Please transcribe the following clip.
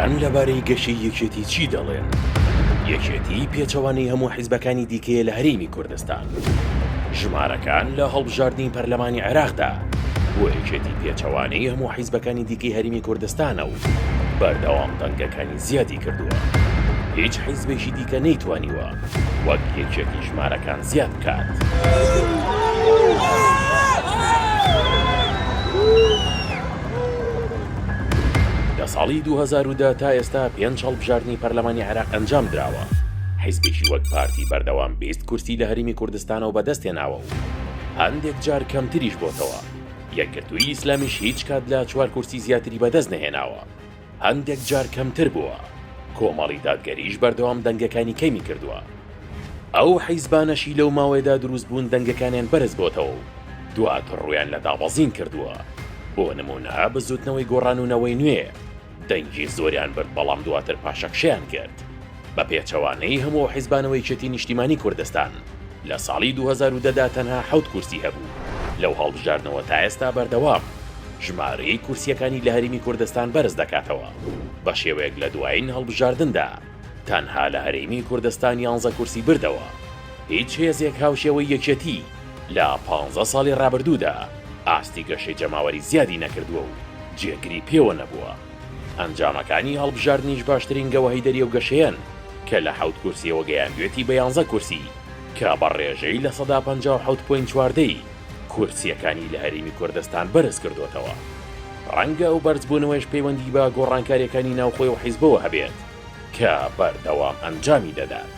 ژمارەکان لەبارەی گەشەی یەکێتی چی دەڵێن؟ یەکێتی پێچەوانەی هەموو حیزبەکانی دیکەیە لە هەرێمی کوردستان. ژمارەکان لە هەڵبژاردنی پەرلەمانی عێراقدا بۆ یەکێتی پێچەوانەی هەموو حیزبەکانی دیکەی هەرێمی کوردستانە و بەردەوام دەنگەکانی زیادی کردووە. هیچ حیزبێکی دیکە نەیتوانیوە وەک یەکێتی ژمارەکان زیاد بکات. لە ساڵی 2010 تا ئێستا پێنج هەڵبژاردنی پەرلەمانی عێراق ئەنجام دراوە، حیزبێکی وەک پارتی بەردەوام 20 کورسی لە هەرێمی کوردستانەوە بەدەستهێناوە و هەندێک جار کەمتریش بۆتەوە، یەکگرتووی ئیسلامیش هیچ کات لە چوار کورسی زیاتری بەدەست نەهێناوە، هەندێک جار کەمتر بووە، کۆمەڵی دادگەریش بەردەوام دەنگەکانی کەمی کردووە. ئەو حیزبانەشی لەو ماوەیەدا دروست بوون دەنگەکانیان بەرز بۆتەوە و دواتر ڕوویان لە دابەزین کردووە، بۆ نموونە بزووتنەوەی گۆڕان و نەوەی نوێ دەنگی زۆریان برد بەڵام دواتر پاشەکشەیان کرد. بە پێچەوانەی هەموو ئەو حیزبانەوە یەکێتی نیشتیمانی کوردستان لە ساڵی 2010 دا تەنها حەوت کورسی هەبوو، لەو هەڵبژاردنەوە تا ئێستا بەردەوام ژمارەی کورسییەکانی لە هەرێمی کوردستان بەرز دەکاتەوە، بە شێوەیەک لە دوایین هەڵبژاردندا تەنها لە هەرێمی کوردستان یانزە کورسی بردەوە. هیچ هێزێک هاوشێوەی یەکێتی لە پانزە ساڵی ڕابردوودا ئاستی گەشەی جەماوەری زیادی نەکردووە و جێگری پێوە نەبووە. ئەنجامەکانی هەڵبژاردنیش باشترین گەوەهیدەری ئەو گەشەیەن کە لە حەوت کورسیەوە گەیاندوێتی بە یانزە کورسی کە بە ڕێژەی 57.14% ی کورسیەکانی لە هەرێمی کوردستان بەرز کردۆتەوە. ڕەنگە ئەو بەرزبوونەوەیش پەیوەندی بە گۆڕانکاریەکانی ناوخۆی ئەو حیزبەوە هەبێت کە بەردەوام ئەنجامی دەدات.